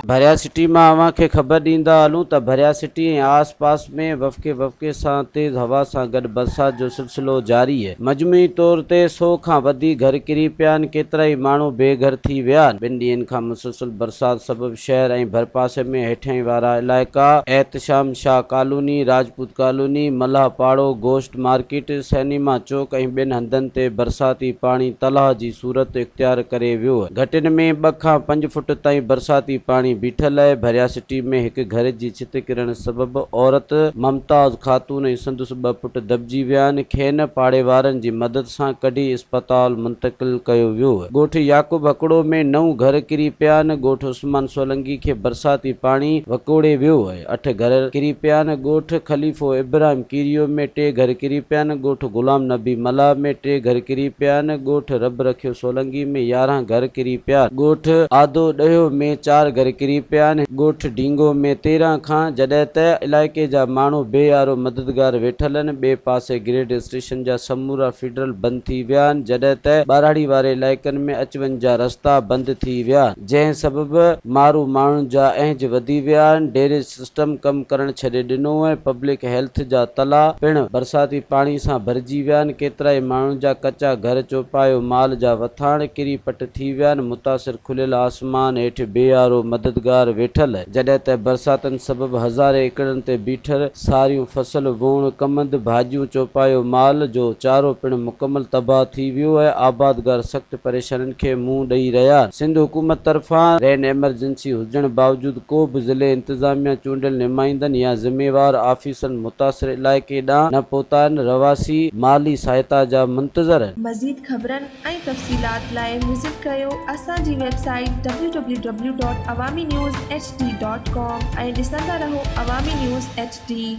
ڀريا city مان اوهان کي خبر ڏيندا هلون ته ڀريا سٽي ۽ آس پاس ۾ وفقي وفقي سان تيز هوا سان گڏ برسات جو سلسلو جاري آهي. مجموعي طور تي سو کان وڌيڪ گهر ڪري پيا آهن، ڪيترائي ماڻهو بي گهر ٿي ويا آهن. ٻن ڏينهن کان مسلسل برسات سبب شهر ۽ ڀرپاسي ۾ هيٺئين وارا علائقا احتشام شاهه ڪالوني، راجپوت ڪالوني، ملاح پاڙو، گوشت مارڪيٽ، سئنيما چوڪ ۽ ٻين هنڌن تي برساتي پاڻي تلاء جي صورت اختيار ڪري ويو. گهٽين ۾ ٻه کان پنج فوٽ تائين برساتي پاڻي بيٺل آهي، ڀريا سٽي ۾ هڪ گهر جي ڇت ڪرڻ سبب عورت ممتاز خاتون ۽ سندس ٻه پٽ دٻجي ويا آهن، کين پاڙيوارن جي مدد سان ڪڍي اسپتال منتقل ڪيو ويو. ڳوٺ يعقوب هڪڙو ۾ نو گهر ڪري پيا آهن، ڳوٺ عثمان سولنگي کي برساتي پاڻي وڪوڙي ويو آهي. اٺ گهر ڪري پيا آهن، ڳوٺ خليفو ابراهيم ڪيريو ۾ ٽي گهر ڪري پيا آهن، ڳوٺ غلام نبي ملاح ۾ ٽي گهر ڪري پيا آهن، ڳوٺ رب رکيو سولنگي ۾ 11 گهر ڪري پيا، ڳوٺ آدو ڏهيو ۾ چار گهر ڪري پيا آهن، ڳوٺ ڊينگو ۾ 13 کان جڏهن ته علائقي جا ماڻهو بي يارو مددگار ويٺل آهن، ٻئي پاسي گريڊ اسٽيشن جا سمورا فيڊرل بند ٿي ويا آهن، جڏهن ته ٻهراڙي واري علائقن ۾ اچ وڃ جا رستا بند ٿي ويا. جنهن سبب مارو ماڻهن جا اهنج وڌي ويا آهن، ڊيريج سسٽم ڪم ڪرڻ ڇڏي ڏنو ۽ پبلڪ هيلٿ جا تلاء پڻ برساتي پاڻي سان ڀرجي ويا آهن، ڪيترائي ماڻهن جا ڪچا گهر، چوپايو مال جا وٿاڻ ڪري پٽ ٿي ويا آهن، متاثر کليل آسمان هيٺ بي يارو مددگار ويٺل، جڏهن ته برساتن سبب هزارين ايڪڙن تي بيٺل ساريون فصل، ووڻ، ڪمند، ڀاڄيون، چوپايو مال جو چارو پڻ مڪمل تباهه ٿي ويو ۽ آبادگار سخت پريشانين کي منهن ڏئي رهيا. سنڌ حڪومت طرفان رين ايمرجنسي هجڻ باوجود ڪو به ضلعي انتظاميا چونڊيل نمائندن يا ذميوار آفيسرن متاثر علائقي ڏانهن نه پهتا آهن، رهواسي مالي سهائتا جا منتظر آهن. مزيد خبرن ۽ تفصيلات لاء وزٽ ڪريو اسان جي website W W W dot Awami news H D dot com ۽ ڏسندا رهو عوامي نيوز ايڇ ڊي.